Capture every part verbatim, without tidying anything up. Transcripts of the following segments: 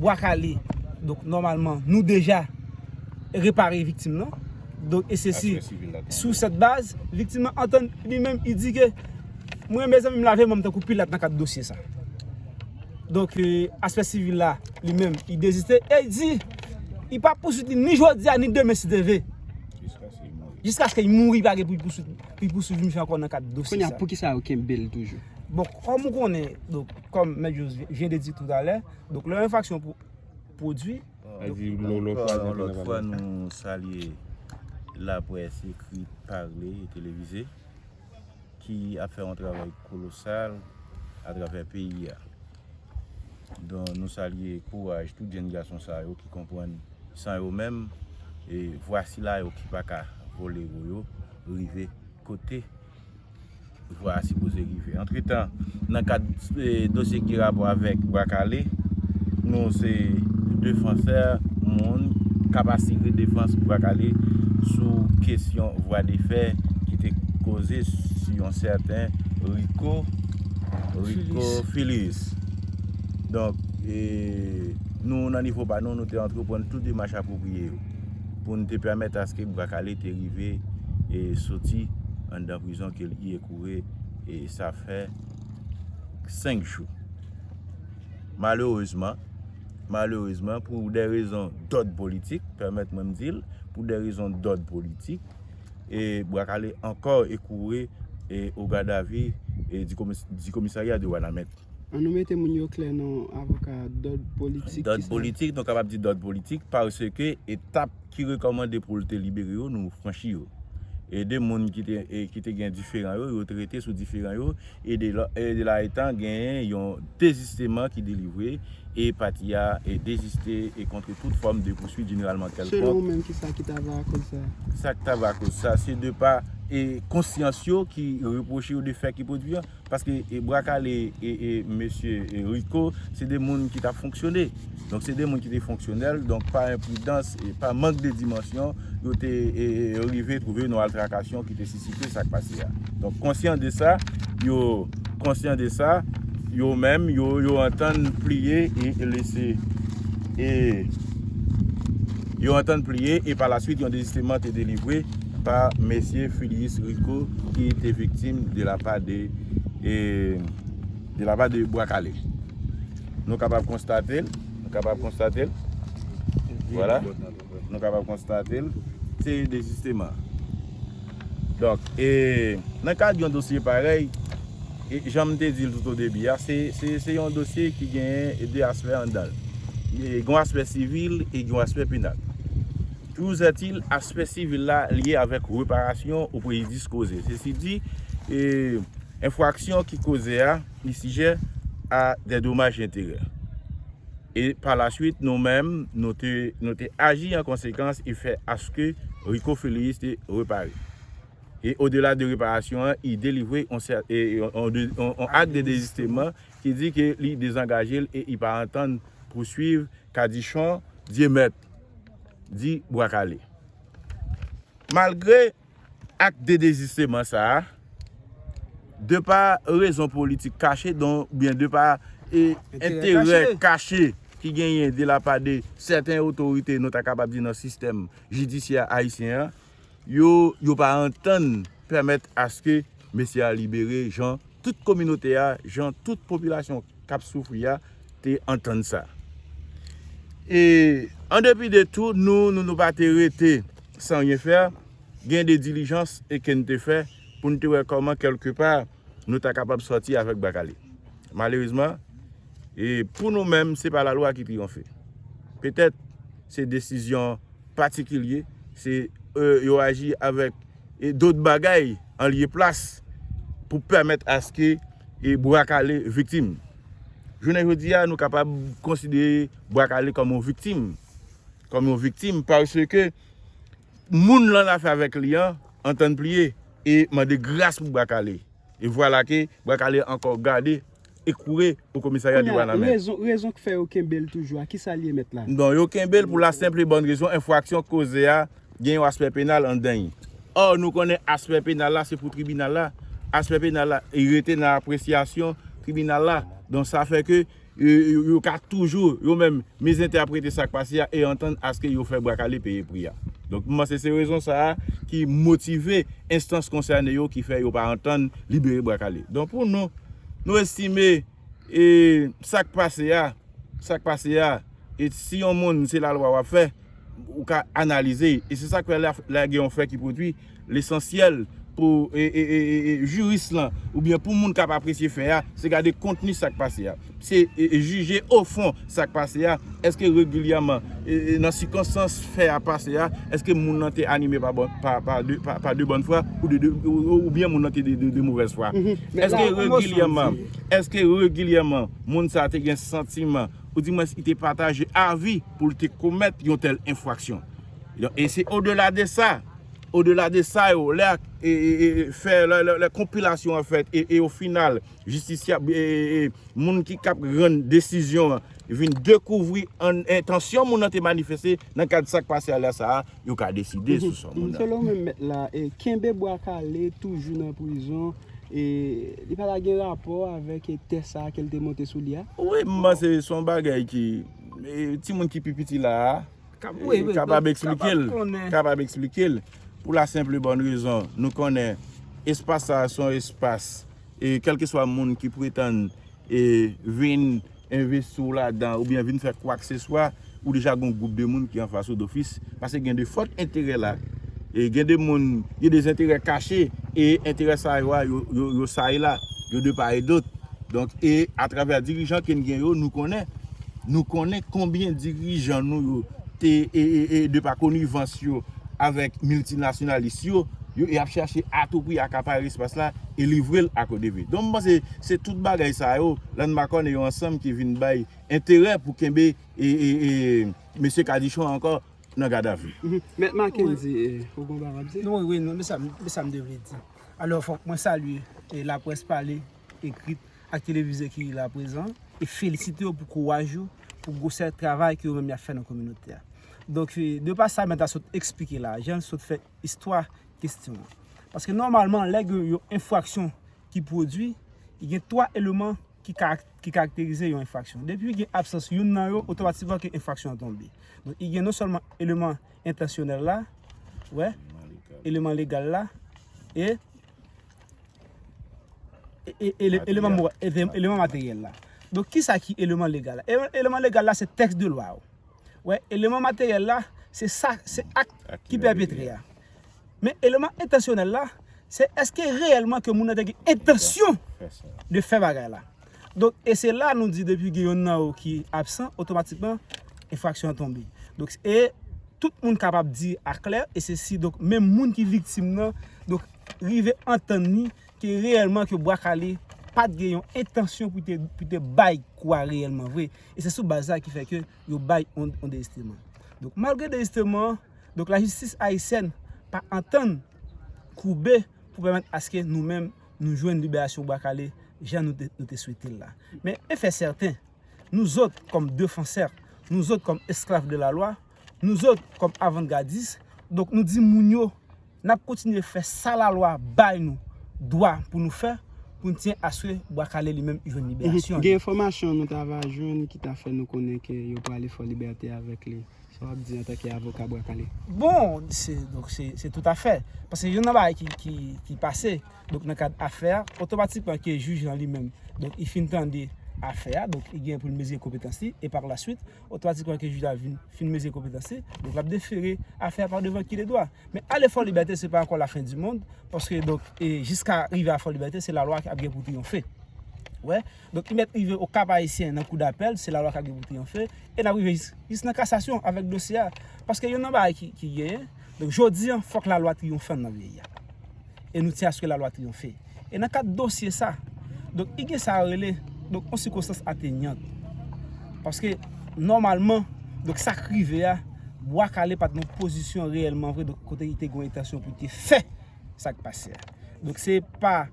Bwa Kale. Donk, nòmalman, nou deja repare viktim nan. Donk, e se si, sou sèt baz, viktim nan antann li menm, li di ke, mwen, mezanmi, m lave men m tankou Pilat nan kad dosye sa. Donk, e, aspè sivil la, li menm, li deziste e li di, li p ap pouswit li ni jodi a, ni demen, si Dye vle. Jiskaske li mouri, pa gen pou li pouswit, pou li pouswit misye ankò nan kad dosye sa. Kounye a, poukisa yo kenbe l toujou? Bon, kòm ou konnen, donk, kòm Mèt Jos vyen de di toutalè, donk, lè yon enfraksyon pwodui, Ankò yon lòt fwa, nou salye laprès ekrit, pale e televize ki ap fè yon travay kolosal atravè peyi a. Donk, nou salye kouraj tout jèn gason sa yo ki konprann san yo menm, e vwa sila yo ki pa ka vole wo yo rive kote vwa a sipoze rive. Antretan, nan kad, e, dosye ki gen rapò avèk Bwa Kale, nou se defansè moun k ap asire defans Bwa Kale sou kesyon vwa de fè ki te koze sou yon sèten Rico, Rico Philis. Donk, e, nou, nan nivo pa nou, nou te antreprann tout demach apwopriye yo pou n te pèmèt aske Bwa Kale te rive e soti anndan prizon ke l ye kouri, e sa fè senk jou. Malerezman, malerezman, pou de rezon dòd politik, pèmèt mwen m di l, pou de rezon dòd politik, e Bwa Kale ankò e kouri e o gadavi e di komis-, di komisarya de Wanament. An nou mete moun yo klè non, avoka, dòd politik, dòd politik, nou kapab di dòd politik, paske etap ki rekòmande pou l te libere yo, nou franchi yo. E de moun ki te, e ki te gen diferan yo, yo te rete sou diferan yo, e de la, e de la etan genyen yon dezisteman ki delivre, e pati a e deziste e kontre tout fòm de pouswit jeneralman kèlkonk. Selon ou menm, kisa ki ta va akoz sa? Sa ki ta va akoz sa, se de pa e konsyans yo ki repwoche yo de fè ki pwodui an. Paske, e, Bwa Kale e, e mesye, e, Rico, se de moun ki t ap fonksyone. Donk, se de moun ki te fonksyonèl. Donk, pa enpridans, e pa mank de dimansyon, yo te, e, e, rive twouve yo nan altrakasyon ki te sisite sa k pase a. Donk, konsyan de sa, yo konsyan de sa, yo menm, yo, yo antann pliye e, e lese, e yo antann pliye e pa la swit, yon dezisteman te delivre pa mesye Filius Rico ki te viktim de la pa de, e, de la pa de Bwa Kale. Nou kapab konstate l, nou kapab konstate l. Vwala. Nou kapab konstate l. Se dezisteman. Donk, e, nan kad yon dosye parèy, e, jan m te di l tout o debi a, se, se, se yon dosye ki genyen de aspè anndan l. E, gen yon aspè sivil e gen yon aspè penal. Toujou ètil, aspè sivil la lye avèk reparasyon o prejidis koze. Sesi di, e, enfraksyon ki koze a, li sijè a de domaj enterè. E pa la swit, nou menm, nou te, nou te aji an konsekans e fè aske Rico Filius te repare. E odela de reparasyon an, li delivre yon sè-, e, yon, yon de-, yon, yon ak de dezisteman ki di ke li dezangaje l e li pa antann pouswiv kadichon Dyemèt di Bwa Kale. Malgre ak de dezisteman sa a, de pa rezon politik kache, donk, oubyen de pa, e, enterè kache ki genyen de la pa de sèten otorite, nou ta kapab di nan sistèm jidisyè ayisyen an, yo, yo pa antann pèmèt aske mesye a libere jan tout kominote a, jan tout popilasyon k ap soufri a te antann sa. E, an depi de tou, nou, nou, nou pa te rete san ryen fè, gen de dilijans e ke n te fè pou n te wè kòman kèlke pa nou ta kapab sòti avèk Bwa Kale. Malerezman, e pou nou menm, se pa lalwa ki triyonfe. Petèt, se desizyon patikilye, se, e, yo aji avèk, e, dòt bagay an lye plas pou pèmèt aske, e, Bwa Kale viktim. Jounen jodi a, nou kapab konsidere Bwa Kale kòm yon viktim, kòm yon viktim, paske moun l annafè avèk li an antann pliye e mande gras pou Bwa Kale. E vwala ke Bwa Kale ankò gade e kouri o komisarya de Wanament. Kounye a, rezon, rezon k fè yo kenbe l toujou a, kisa l ye mèt la? Non, yo kenbe l pou la senp e bòn rezon, enfraksyon koze a gen yon aspè penal anndan l. Ò, nou konnen aspè penal la, se pou tribinal la. Aspè penal la, li rete nan apresyasyon tribinal la. Donk, sa fè ke yo, yo, yo ka toujou, yo menm, mezentèprete sa k pase a e antann aske yo fè Bwa Kale peye pri a. Donk, m panse se rezon sa a ki motive enstans konsène yo ki fè yo pa antann libere Bwa Kale. Donk, pou nou, nou estime e sa k pase a, sa k pase a, e si yon moun se lalwa w ap fè, ou ka analize, e se sa k fè la, la gen yon fè ki pwodui, lesansyèl pou e, e, e, e, e, jiris lan, oubyen pou moun k ap apresye fè a, se gade kontni sa k pase a. Se e, e, jije ofon sa k pase a, èske regilyèman, e, e, nan sikonstans fè a pase a, èske moun nan te anime pa, bòn- pa, pa, de, pa, pa de bòn fwa ou de, de, ou- oubyen moun nan te de, de, de movèz fwa? Èske regilyèman, èske regilyèman moun sa a te gen santiman, oudimwens li te pataje avi pou l te komèt yon tèl enfraksyon? Donk, e se odela de sa, odela de sa yo, lè e, e, e, fè lè, lè, lè konpilasyon an fèt e, e o final, jistisyab, e, e, e, moun ki k ap rann desizyon an vin dekouvri an entansyon moun nan te manifeste nan kad sa k pase a lè sa a, yo ka deside sou sa moun nan. Selon mwen, mèt la, e, kenbe Bwa Kale toujou nan prizon, e, li pa ta gen rapò avèk, e, tè sa a ke l te monte sou li a? Wi, m panse se yon bagay ki, e, timoun ki pi piti la a, Kab, wi, wi, kapab eksplike l, kapab eksplike l. Pou la senp e bòn rezon, nou konnen espas sa a se yon espas, e kèlkeswa moun ki pretann e vin envesti w ladan oubyen vin fè kwakseswa, ou deja gen yon gwoup de moun ki anfas ou dofis, paske gen de fòt enterè la, e gen de moun, gen de enterè kache, e enterè sa yo a, yo, yo, yo sa e la, yo de pa e dot. Donk, e atravè dirijan ke n gen yo, nou konnen, nou konnen konbyen dirijan nou yo te, e, e, e, de pa konivans yo avèk miltinasyonalis yo, yo, y ap chache a tou pri akapare espas la e livre l a Kodevi. Donk, m panse se tout bagay sa yo, Landmark Corner yo ansanm ki vin bay enterè pou kenbe, e, e, e, mesye Cadichon ankò nan gadavi. Mèt Mackendy, e, ou gon bagay w ap di? Non, wi, non, men sa, men sa m te vle di. Alò, fòk mwen salye, e, laprès pale, ekrit, ak televize ki la prezan, e felisite yo pou kouraj yo, pou gwosè travay ke yo menm y ap fè nan kominote a. Donk, e, de pa sa, mèt la sot eksplike la, jan l sot fè istwa kestyon an. Paske nòmalman, lè gen yon enfraksyon ki pwodui, gen twa eleman ki karak-, ki karakterize yon enfraksyon. Depi gen absans youn nan yo, otomatikman ke enfraksyon an tonbe. Donk, gen non sèlman eleman entansyonèl la, wè, eleman legal la, e e, e, ele- eleman mora- ele- eleman materyèl la. Donk, kisa ki eleman legal la? Ele- Eleman legal la, se tèks de lwa yo. Wè, eleman materyèl la, se sa, se ak ki pèpetre a. Men eleman entansyonèl la, se èske reyèlman ke moun nan te gen entansyon de fè bagay la. Donk, e se la nou di depi gen yonn nan yo ki absan, otomatikman, enfraksyon an tonbe. Donk, e tout moun kapab di aklè, e se si, donk, menm moun ki viktim nan, donk, rive antann li ke reyèlman ke Bwa Kale pa t gen yon entansyon pou te, pou te bay kou a reyèlman vre. E se sou baz sa ki fè ke yo bay yon, yon dezistreman. Donk, malgre dezistreman an, donk, lajistis ayisyèn pa antann koube pou pèmèt aske nou menm nou jwenn liberasyon Bwa Kale jan nou te, nou te swete l la. Men, e fè sèten, nou zòt kòm defansè, nou zòt kòm esklav de la lwa, nou zòt kòm avangardis, donk nou di moun yo, n ap kontinye fè sa lalwa bay nou dwa pou nou fè, pou n tyen aske Bwa Kale li menm jwenn liberasyon li. Gen enfòmasyon nou ta va jwenn ki ta fè nou konnen ke yo prale Fò Libète avèk li. Sa w ap di antanke avoka Bwa Kale? Bon, se, donk, se, se toutafè. Paske youn nan bagay ki, ki, ki pase, donk, nan kad afè a, otomatikman ke jij lan li menm, donk, li fin tande afè a, donk, li gen pou l mezire konpetans li, e pa la swit, otomatikman ke jij la vin, fin mezire konpetans li, donk, l ap defere afè a pa devan ki de dwa. Men ale Fò Libète, se pa ankò lafen di mond, paske, donk, e jiska rive a Fò Libète, se lalwa ki ap gen pou triyonfe. Wè. Donk, li mèt rive o Kap Ayisyen nan kou dapèl, se lalwa k ap gen pou triyonfe, e n ap rive jis, jis nan kasasyon avèk dosye a. Paske youn nan bagay ki, ki genyen, donk, jodi an, fòk lalwa triyonfe nan peyi a. E nou tyen aske lalwa triyonfe. E nan kad dosye sa, donk, li gen sa yo rele, donk, yon sikonstans atenyant. Paske, nòmalman, donk, sa k rive a, Bwa Kale pa t nan pozisyon reyèlman vre, donk, kote li te gen entansyon pou te fè sa k pase a. Donk, se pa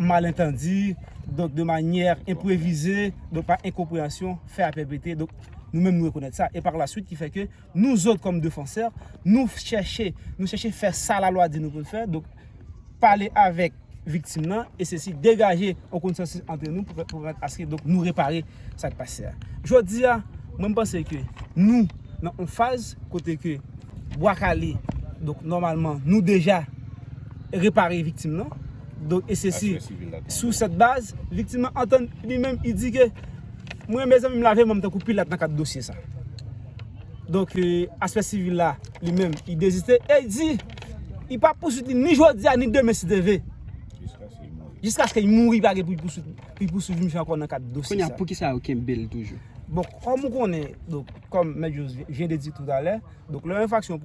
malentandi, donk, de manyè enprevize, donk, pa enkonpreyansyon, fè a pèpete, donk, nou menm nou rekonèt sa. E pa la swit ki fè ke nou zòt kòm defansè, nou chèche, nou chèche fè sa lalwa di nou pou n fè, donk, pale avèk viktim nan, e se si degaje yon konsansis ant nou pou, pou pèmèt aske, donk, nou repare sa k pase a. Jodi a, mwen, m panse ke nou nan yon faz kote ke Bwa Kale, donk, nòmalman, nou deja repare viktim nan. Donk, e se si, sou sèt baz, viktim nan antann li menm, li di ke, mwen, mezanmi, m lave men m tankou Pilat nan kad dosye sa. Donk, e, aspè sivil la, li menm, li deziste e li di, li p ap pouswit li ni jodi a, ni demen, si Dye vle. Jiskaske li mouri, pa gen pou li pouswit, pou li pouswit misye ankò nan kad dosye sa. Kounye a, poukisa yo kenbe l toujou? Bon, kòm ou konnen, donk, kòm Mèt Jos vyen de di toutalè, donk, lè yon enfraksyon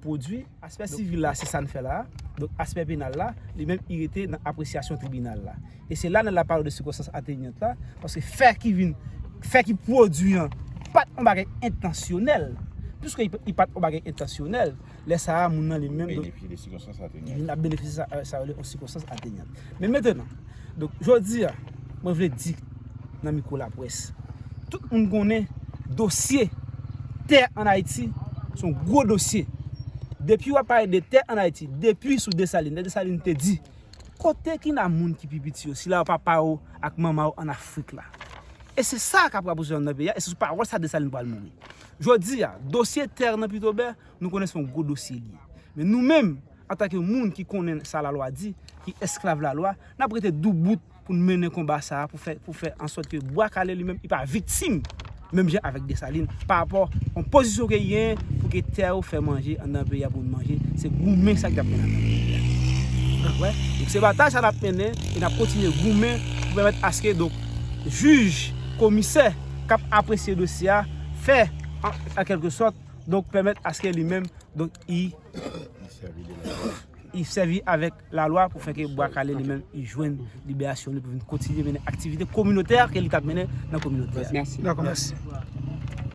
pwodui, aspè sivil la, se sa n fè la. Donk, aspè penal la, li menm, li rete nan apresyasyon tribinal la. E se la n ap pale de sikonstans atennyan la, paske fè ki vin, fè ki pwodui an, pa t yon bagay entansyonèl. Piske li, li pa t yon bagay entansyonèl, lè sa a, moun nan li menm, donk, li vin ap benefisye sa, sa rele yon sikonstans atennyan. Men mentnan, donk, jodi a, mwen vle di nan mikwo laprès, tout moun konnen dosye tè ann Ayiti, se yon gwo dosye. Depi w ap pale de tè ann Ayiti, depi sou Desalin, lè Desalin te di, kote ki nan moun ki pi piti yo, sila yo papa yo ak manman yo ann Afrik la. E se sa k ap rapwoche nan peyi a, e se sou pawòl sa Desalin pral mouri. Jodi a, dosye tè nan Pitobè, nou konnen se yon gwo dosye li ye. Men nou menm, antanke moun ki konnen sa lalwa di, ki esklav lalwa, n ap rete doubout pou n mennen konba sa a, pou fè, pou fè an sòt ke Bwa Kale li menm, li pa viktim, menm jan avèk Desalin, pa rapò yon pozisyon ke l genyen pou ke tè yo fè manje anndan peyi a pou n manje, se goumen sa ki t ap mennen anndan peyi a. Donk, wè, donk se batay sa n ap mennen, e n ap kontinye goumen pou pèmèt aske, donk, jij, komisè k ap apresye dosye a, fè, an, an kèlke sòt, donk, pèmèt aske li menm, donk, li, li sèvi avèk lalwa pou fè ke Bwa Kale li menm, li jwenn liberasyon li pou vin kontinye mennen aktivite kominotè ke li t ap mennen nan kominote a. Mèsi. Dakò, mèsi.